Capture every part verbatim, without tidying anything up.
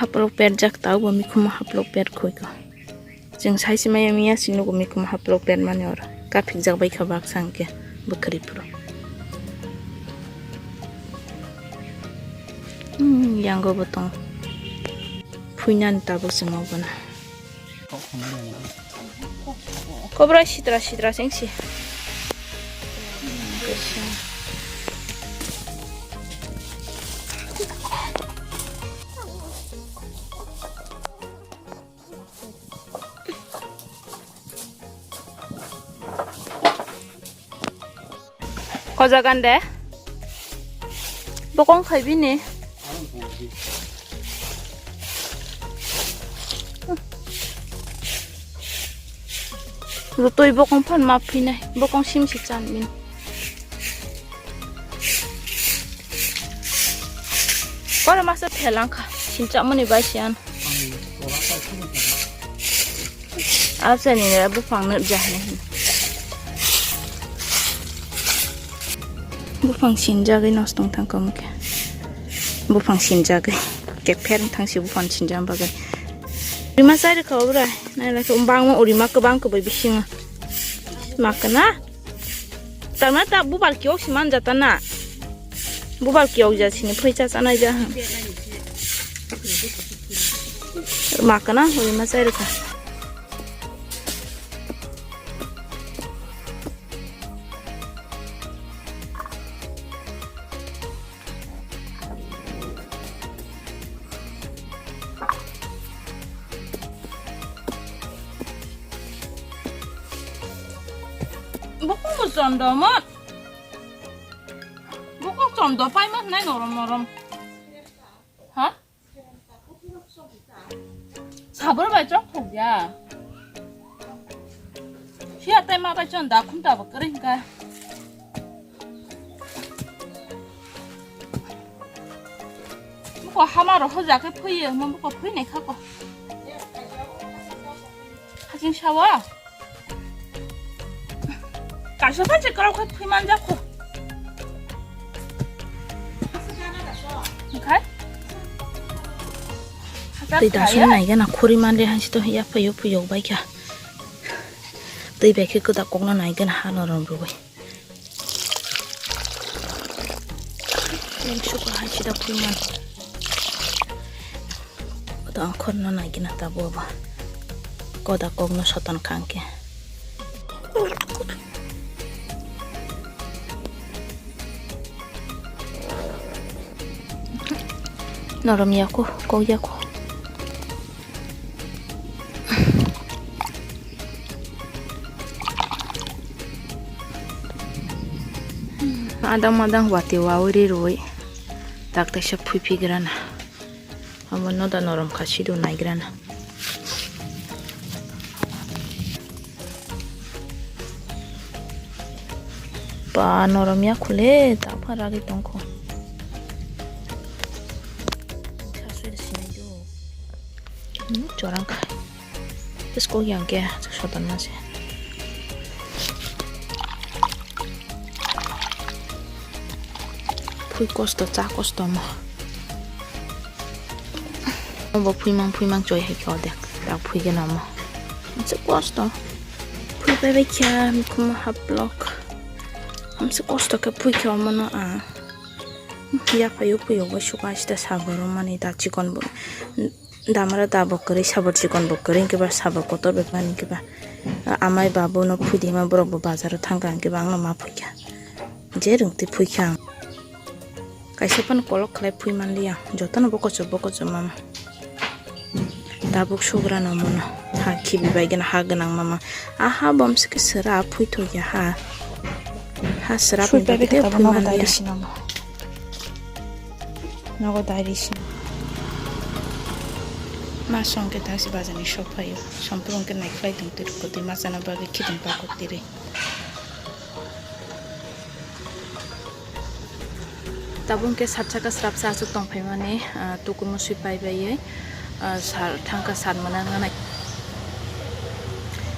Haplok perjak tau bo mikhumo haplok per khoi ko. Chwng sai se maya miya si nugo mikhumo haplok per mani oro. Kaphik jak bai kha baksa hwnkhe bwkhwrwi phuru. Hmm, yango bo tong. Phuinani tabuk chwng obono. Kobra sitra sitra sengsi. Ko jagan de. Bokong khai bini. Rutui bokong phan ma phinai. Bokong sim si chan bini. Kore masa phelang kha. Sincha mani bai sian. Asani ne buphang nukjaknai. Buphang sinjagwi nosto wng thang kha omo khe. Buphang sinjagwi. Kepher wng thang si buphang sinjak bagwi. Rima chai rwkha obra. Nailai khe bangma urima kwbang kwbai bisingo. Makana. Tamna ta bubal kiyok si manja ta na. Bubal kiyok ja sini phoi cha chanai ja. Makana hori ma chai rwkha. Bokong bo chondo mo. Bokong chondo pai ma nai norom norom. Ha? Sabor bai chok thok ya. Sia tai ma bai chon da khum ta ba kering ka. Buko hama ro hoja khe phuiye, mo buko phuinai kha ko. Haching sawa. Kaisa phan se karo khe phui man jak ko. Khai. Tei dasun nai gana khuri man le han si to ya phayo phuyo bai kha. Tei bai khe kwda kokno nai gana ha norom rwui. Neng suka hai sida phuiman. Koda angkhor no nai gina tabo ba. Koda kok no soton kang khe. Norom yako, kok yako. Adang madang wati wawi ri rwi tak taisa phui phi grana. Amo no da norom kha sidu nai grana. Ba norom ya khule tak pha ragi tongkho. Sa sui sinai do. Hmm, chorang khai. Terus kok yang ke soton nasi. Phui kosto, cha kosto mo. Bo phuimang, phuimang choi hai khe odek. Tak phui gana mo. Hamse kosto. Phui pai bai khe, mikhumo haplok. Hamse kosto khe phui khe omo no a. Ya phayo phuyo bo suka sita saboro mani ta chikon bo. Damra da bo kwrwi, sabor chikon bo kwrwi, hwnkhe ba sabor kotor bai mani hwnkhe ba, amai babu no phuidi ma borok bo bazar o thang kha, hwnkhe ba ang no ma phui kha, je rwng twi phui kha ang. Kaisa phano kolok khlai phui man liya, jotono bokocho bokocho mama. Tabuk sugra no mono ha khibi bai gana ha gwnang mama. Aha bomsike sera phui thokya ha. Ha sera phui bai gana phui man liya. Nogo dai risi. Ma song khe tangsi bazar ni sok phaio. Sompru hwnkhe nai khlai tong twi rwkho twi ma chana bagwi khiting pakok twi rwi. Tabuk hwnkhe sat saka srapsa aswk tong phaimani, ah, tukurmo swi pai baiwi, ah, sar thangkha sat mwnang nai.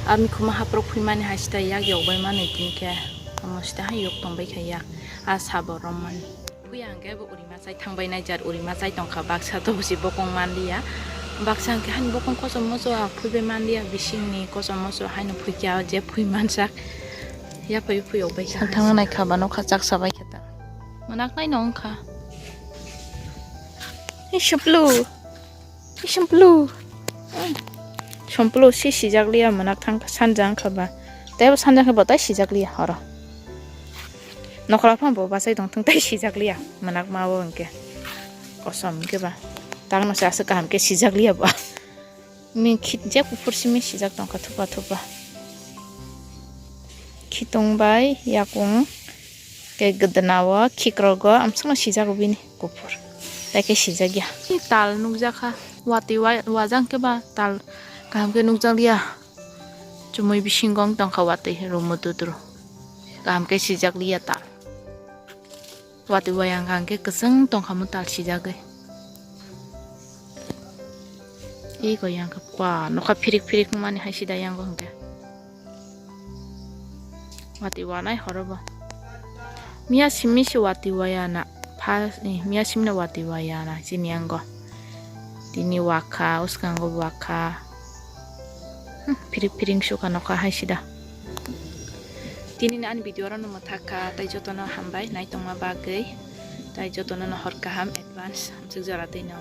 Ami khuma haprok phuimani hai sita yak yok bai mani tini khe. Omo sita hai yok tong bai kha yak. Ah, sabo rom mani. Phuya hwnkhe bo uri machai thangbai nai jar, uri machai tongkha, baksa to busi bokong manliya. Baksa hwnkhe haino bokong kosom moso a phuibai manliya, bisingni kosom moso haino phuikya je phui mansak. Yaphaio phuiyok bai kha. Thangna nai kha ba nokha chaksa bai khe ta. Mwnaknai no wngkha. Ei suplu. Ei suplu. Ei. Sumplu si sijak liya mwnakthang sanja wngkha ba. Tei bo sanja khe bo tai sijak liya oro. Nokhola phano bo bachai tongthung tai sijak liya. Mwnakma o hwnkhe. Kosom hwnkhe ba. Takno se aswk kaham khe sijak liya bo. Min khit je kuphur simi sijak tongkha thupa thupa. Khitung bai yakung tei gwdana o khikrogo amsukno sijak o bini kuphur. Tei khe sijak ya. Tal nukjakha. Watwi wa-, wajang khe ba tal kaham khe nukjak liya. Chumui bisingo wng tongkha watwi rumo dudru. Kaham khe sijak liya tal. Watwi wayang hwnkhe kwchwng tongkha mo tal sijagwi. Ego yang kha pa nokha phirik phirik mani hai sida yango hwnkhe. Watwi wanai horo bo. Miya simi se watwi waya na. Pha, eh, miya simi na watwi waya na chini yango. Tini wakha, uskango wakha. Hmm, phirik phiring sukha nokha hai sida. Tini ni ani video rok no mwthak kha, tei joto no hambai nai tongma bagwi. Tei joto no hor kaham advance, hamswk jora twi no.